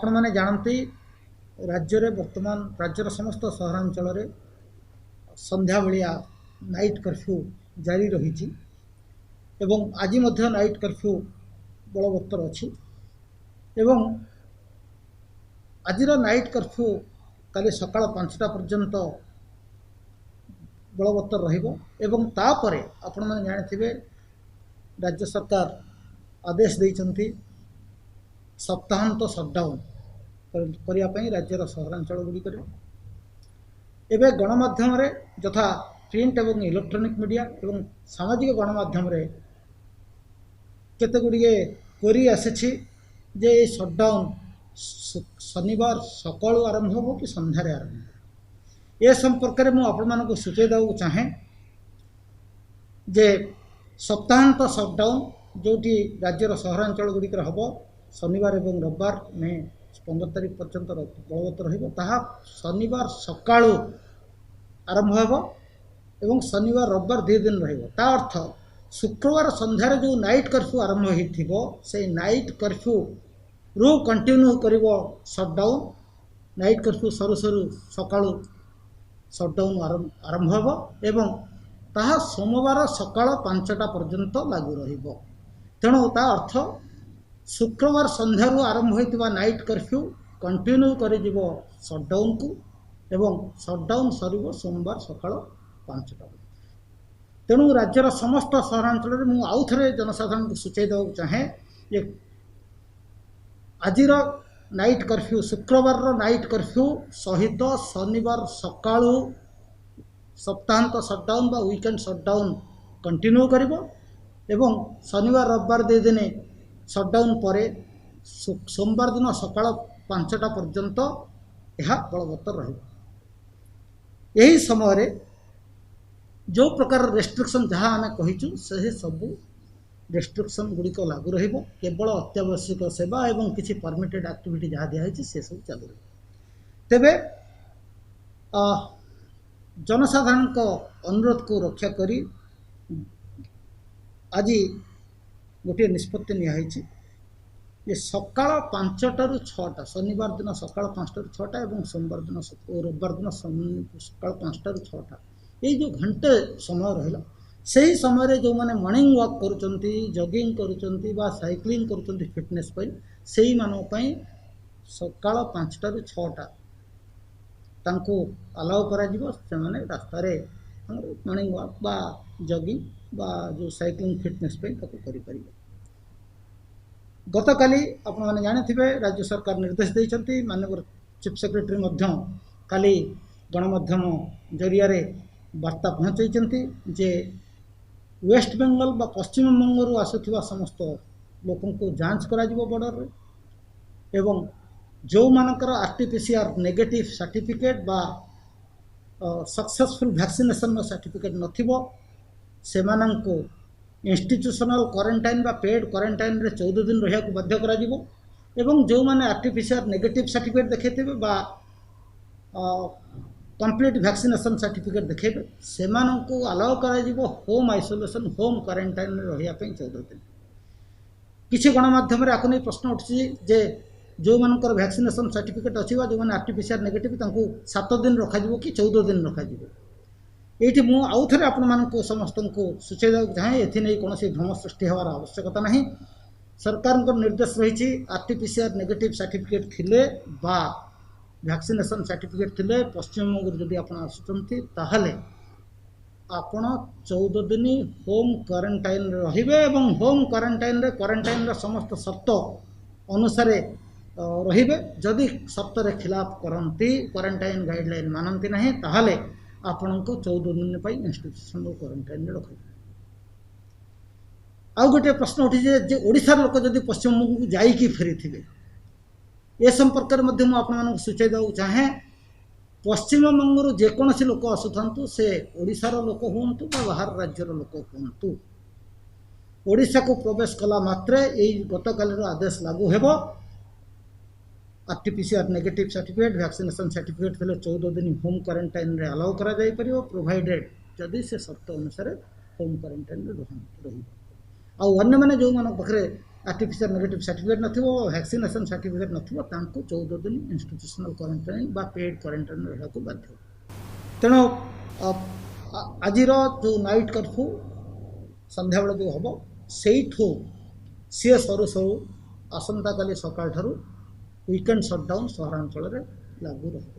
ଆପଣମାନେ ଜାଣନ୍ତି, ରାଜ୍ୟରେ ବର୍ତ୍ତମାନ ରାଜ୍ୟର ସମସ୍ତ ସହରାଞ୍ଚଳରେ ସନ୍ଧ୍ୟାବେଳିଆ ନାଇଟ୍ କର୍ଫ୍ୟୁ ଜାରି ରହିଛି ଏବଂ ଆଜି ମଧ୍ୟ ନାଇଟ୍ କର୍ଫ୍ୟୁ ବଳବତ୍ତର ଅଛି ଏବଂ ଆଜିର ନାଇଟ୍ କର୍ଫ୍ୟୁ କାଲି ସକାଳ 5ଟା ପର୍ଯ୍ୟନ୍ତ ବଳବତ୍ତର ରହିବ। ଏବଂ ତାପରେ ଆପଣମାନେ ଜାଣିଥିବେ, ରାଜ୍ୟ ସରକାର ଆଦେଶ ଦେଇଛନ୍ତି ସପ୍ତାହାନ୍ତ ସଟ୍ଡାଉନ୍ କରିବା ପାଇଁ ରାଜ୍ୟର ସହରାଞ୍ଚଳ ଗୁଡ଼ିକରେ। ଏବେ ଗଣମାଧ୍ୟମରେ ଯଥା ପ୍ରିଣ୍ଟ ଏବଂ ଇଲେକ୍ଟ୍ରୋନିକ୍ ମିଡ଼ିଆ ଏବଂ ସାମାଜିକ ଗଣମାଧ୍ୟମରେ କେତେ ଗୁଡ଼ିଏ କ୍ୱେରି ଆସିଛି ଯେ ଏଇ ସଟ୍ଡାଉନ୍ ଶନିବାର ସକାଳୁ ଆରମ୍ଭ ହେବ କି ସନ୍ଧ୍ୟାରେ ଆରମ୍ଭ ହେବ। ଏ ସମ୍ପର୍କରେ ମୁଁ ଆପଣମାନଙ୍କୁ ସୂଚାଇ ଦେବାକୁ ଚାହେଁ ଯେ ସପ୍ତାହାନ୍ତ ସଟ୍ଡାଉନ୍ ଯେଉଁଠି ରାଜ୍ୟର ସହରାଞ୍ଚଳ ଗୁଡ଼ିକରେ ହେବ, ଶନିବାର ଏବଂ ରବିବାର ମେ 15 ତାରିଖ ପର୍ଯ୍ୟନ୍ତ ବଳବତ୍ତର ରହିବ, ତାହା ଶନିବାର ସକାଳୁ ଆରମ୍ଭ ହେବ ଏବଂ ଶନିବାର ରବିବାର 2 ଦିନ ରହିବ। ତା ଅର୍ଥ ଶୁକ୍ରବାର ସନ୍ଧ୍ୟାରେ ଯେଉଁ ନାଇଟ୍ କର୍ଫ୍ୟୁ ଆରମ୍ଭ ହୋଇଥିବ, ସେଇ ନାଇଟ୍ କର୍ଫ୍ୟୁରୁ କଣ୍ଟିନ୍ୟୁ କରିବ ସଟ୍ଡାଉନ୍। ନାଇଟ୍ କର୍ଫ୍ୟୁ ସରୁ ସରୁ ସକାଳୁ ସଟ୍ଡାଉନ୍ ଆରମ୍ଭ ହେବ ଏବଂ ତାହା ସୋମବାର ସକାଳ 5ଟା ପର୍ଯ୍ୟନ୍ତ ଲାଗୁ ରହିବ। ତେଣୁ ତା ଅର୍ଥ ଶୁକ୍ରବାର ସନ୍ଧ୍ୟାରୁ ଆରମ୍ଭ ହୋଇଥିବା ନାଇଟ୍ କର୍ଫ୍ୟୁ କଣ୍ଟିନ୍ୟୁ କରିଯିବ ସଟ୍ଡାଉନ୍କୁ ଏବଂ ସଟ୍ଡାଉନ୍ ସରିବ ସୋମବାର ସକାଳ 5ଟା। ତେଣୁ ରାଜ୍ୟର ସମସ୍ତ ସହରାଞ୍ଚଳରେ ମୁଁ ଆଉ ଥରେ ଜନସାଧାରଣଙ୍କୁ ସୂଚାଇ ଦେବାକୁ ଚାହେଁ ଯେ ଆଜିର ନାଇଟ୍ କର୍ଫ୍ୟୁ, ଶୁକ୍ରବାରର ନାଇଟ୍ କର୍ଫ୍ୟୁ ସହିତ ଶନିବାର ସକାଳୁ ସପ୍ତାହାନ୍ତ ସଟ୍ଡାଉନ୍ ବା ୱିକେଣ୍ଡ ସଟ୍ଡାଉନ୍ କଣ୍ଟିନ୍ୟୁ କରିବ ଏବଂ ଶନିବାର ରବିବାର 2 ଦିନ ସଟ୍ଡାଉନ୍ ପରେ ସୋମବାର ଦିନ ସକାଳ 5ଟା ପର୍ଯ୍ୟନ୍ତ ଏହା ବଳବତ୍ତର ରହିବ। ଏହି ସମୟରେ ଯେଉଁ ପ୍ରକାର ରେଷ୍ଟ୍ରିକ୍ସନ୍ ଯାହା ଆମେ କହିଛୁ, ସେହି ସବୁ ରେଷ୍ଟ୍ରିକ୍ସନ୍ ଗୁଡ଼ିକ ଲାଗୁ ରହିବ। କେବଳ ଅତ୍ୟାବଶ୍ୟକ ସେବା ଏବଂ କିଛି ପରମିଟେଡ଼ ଆକ୍ଟିଭିଟି ଯାହା ଦିଆହେଇଛି, ସେସବୁ ଚାଲୁ ରହିବ। ତେବେ ଜନସାଧାରଣଙ୍କ ଅନୁରୋଧକୁ ରକ୍ଷା କରି ଆଜି ଗୋଟିଏ ନିଷ୍ପତ୍ତି ନିଆହେଇଛି ଯେ ସକାଳ 5ଟାରୁ 6ଟା, ଶନିବାର ଦିନ ସକାଳ 5ଟାରୁ 6ଟା ଏବଂ ସୋମବାର ଦିନ ରବିବାର ଦିନ ସକାଳ 5ଟାରୁ 6ଟା, ଏଇ ଯେଉଁ ଘଣ୍ଟେ ସମୟ ରହିଲା, ସେହି ସମୟରେ ଯେଉଁମାନେ ମର୍ଣ୍ଣିଂ ୱାକ୍ କରୁଛନ୍ତି, ଜଗିଂ କରୁଛନ୍ତି ବା ସାଇକ୍ଲିଂ କରୁଛନ୍ତି ଫିଟନେସ୍ ପାଇଁ, ସେଇମାନଙ୍କ ପାଇଁ ସକାଳ 5ଟାରୁ 6ଟା ତାଙ୍କୁ ଆଲାଉ କରାଯିବ। ସେମାନେ ରାସ୍ତାରେ ମର୍ଣ୍ଣିଂ ୱାକ୍ ବା ଜଗିଂ ବା ଯେଉଁ ସାଇକ୍ଲିଂ ଫିଟନେସ୍ ପାଇଁ ତାକୁ କରିପାରିବେ। ଗତକାଲି ଆପଣମାନେ ଜାଣିଥିବେ, ରାଜ୍ୟ ସରକାର ନିର୍ଦ୍ଦେଶ ଦେଇଛନ୍ତି, ମାନ୍ୟବର ଚିଫ୍ ସେକ୍ରେଟାରୀ ମଧ୍ୟ କାଲି ଗଣମାଧ୍ୟମ ଜରିଆରେ ବାର୍ତ୍ତା ପହଞ୍ଚାଇଛନ୍ତି ଯେ ୱେଷ୍ଟବେଙ୍ଗଲ ବା ପଶ୍ଚିମବଙ୍ଗରୁ ଆସୁଥିବା ସମସ୍ତ ଲୋକଙ୍କୁ ଯାଞ୍ଚ କରାଯିବ ବର୍ଡ଼ରରେ ଏବଂ ଯେଉଁମାନଙ୍କର RT-PCR negative certificate ବା ସକ୍ସେସଫୁଲ୍ ଭ୍ୟାକ୍ସିନେସନ୍ର ସାର୍ଟିଫିକେଟ୍ ନଥିବ, ସେମାନଙ୍କୁ ଇନଷ୍ଟିଚ୍ୟୁସନାଲ୍ କ୍ୱାରେଣ୍ଟାଇନ୍ ବା ପେଡ଼୍ କ୍ୱାରେଣ୍ଟାଇନ୍ରେ 14 ଦିନ ରହିବାକୁ ବାଧ୍ୟ କରାଯିବ। ଏବଂ ଯେଉଁମାନେ RT-PCR negative certificate ଦେଖାଇଥିବେ ବା କମ୍ପ୍ଲିଟ୍ ଭ୍ୟାକ୍ସିନେସନ୍ ସାର୍ଟିଫିକେଟ୍ ଦେଖାଇବେ, ସେମାନଙ୍କୁ ଆଲାଉ କରାଯିବ ହୋମ୍ ଆଇସୋଲେସନ୍, ହୋମ୍ କ୍ୱାରେଣ୍ଟାଇନ୍ରେ ରହିବା ପାଇଁ 14 ଦିନ। କିଛି ଗଣମାଧ୍ୟମରେ ଆକୁ ନେଇ ପ୍ରଶ୍ନ ଉଠିଛି ଯେ ଯେଉଁମାନଙ୍କର ଭ୍ୟାକ୍ସିନେସନ୍ ସାର୍ଟିଫିକେଟ୍ ଅଛି ବା ଯେଉଁମାନେ RT-PCR negative, ତାଙ୍କୁ 7 ଦିନ ରଖାଯିବ କି 14 ଦିନ ରଖାଯିବ? ଏଇଠି ମୁଁ ଆଉ ଥରେ ଆପଣମାନଙ୍କୁ ସମସ୍ତଙ୍କୁ ସୂଚାଇ ଦେବାକୁ ଚାହେଁ, ଏଥିନେଇ କୌଣସି ଭ୍ରମ ସୃଷ୍ଟି ହେବାର ଆବଶ୍ୟକତା ନାହିଁ। ସରକାରଙ୍କର ନିର୍ଦ୍ଦେଶ ରହିଛି, RT-PCR negative certificate ଥିଲେ ବା ଭ୍ୟାକ୍ସିନେସନ୍ ସାର୍ଟିଫିକେଟ୍ ଥିଲେ ପଶ୍ଚିମବଙ୍ଗରୁ ଯଦି ଆପଣ ଆସୁଛନ୍ତି, ତାହେଲେ ଆପଣ 14 ଦିନ ହୋମ୍ କ୍ୱାରେଣ୍ଟାଇନ୍ରେ ରହିବେ ଏବଂ ହୋମ୍ କ୍ୱାରେଣ୍ଟାଇନ୍ରେ କ୍ୱାରେଣ୍ଟାଇନ୍ର ସମସ୍ତ ସର୍ତ୍ତ ଅନୁସାରେ ରହିବେ। ଯଦି ସର୍ତ୍ତରେ ଖିଲାପ କରନ୍ତି, କ୍ୱାରେଣ୍ଟାଇନ୍ ଗାଇଡ଼ଲାଇନ୍ ମାନନ୍ତି ନାହିଁ, ତାହେଲେ ଆପଣଙ୍କୁ 14 ଦିନ ପାଇଁ ଇନଷ୍ଟିଟ୍ୟୁସନାଲ୍ କ୍ୱାରେଣ୍ଟାଇନ୍ରେ ରଖାଯିବ। ଆଉ ଗୋଟିଏ ପ୍ରଶ୍ନ ଉଠିଛି ଯେ ଓଡ଼ିଶାର ଲୋକ ଯଦି ପଶ୍ଚିମବଙ୍ଗକୁ ଯାଇକି ଫେରିଥିବେ, ଏ ସମ୍ପର୍କରେ ମଧ୍ୟ ମୁଁ ଆପଣମାନଙ୍କୁ ସୂଚାଇ ଦେବାକୁ ଚାହେଁ। ପଶ୍ଚିମବଙ୍ଗରୁ ଯେକୌଣସି ଲୋକ ଆସୁଥାନ୍ତୁ, ସେ ଓଡ଼ିଶାର ଲୋକ ହୁଅନ୍ତୁ ବା ବାହାର ରାଜ୍ୟର ଲୋକ ହୁଅନ୍ତୁ, ଓଡ଼ିଶାକୁ ପ୍ରବେଶ କଲା ମାତ୍ରେ ଏଇ ଗତକାଲିର ଆଦେଶ ଲାଗୁ ହେବ। RT-PCR negative certificate, vaccination certificate ଥିଲେ 14 ଦିନ ହୋମ୍ କ୍ୱାରେଣ୍ଟାଇନ୍ରେ ଆଲାଉ କରାଯାଇପାରିବ, ପ୍ରୋଭାଇଡେଡ଼ ଯଦି ସେ ସର୍ତ୍ତ ଅନୁସାରେ ହୋମ୍ କ୍ୱାରେଣ୍ଟାଇନ୍ରେ ରହିବ। ଆଉ ଅନ୍ୟମାନେ ଯେଉଁମାନଙ୍କ ପାଖରେ ଆର୍ଟିଫିସିଆଲ ନେଗେଟିଭ୍ ସାର୍ଟିଫିକେଟ୍ ନଥିବ, ଭ୍ୟାକ୍ସିନେସନ୍ ସାର୍ଟିଫିକେଟ୍ ନଥିବ, ତାଙ୍କୁ 14 ଦିନ ଇନଷ୍ଟିଟ୍ୟୁସନାଲ୍ କ୍ୱାରେଣ୍ଟାଇନ୍ ବା ପେଡ୍ କ୍ୱାରେଣ୍ଟାଇନ୍ ରହିବାକୁ ବାଧ୍ୟ। ତେଣୁ ଆଜିର ଯେଉଁ ନାଇଟ୍ କର୍ଫ୍ୟୁ ସନ୍ଧ୍ୟାବେଳେ ଯେଉଁ ହେବ, ସେଇଠୁ ସିଏ ସରୁ ସରୁ ଆସନ୍ତାକାଲି ସକାଳଠାରୁ ୱିକେଣ୍ଡ ସଟ୍ଡାଉନ୍ ସହରାଞ୍ଚଳରେ ଲାଗୁ ରହିବ।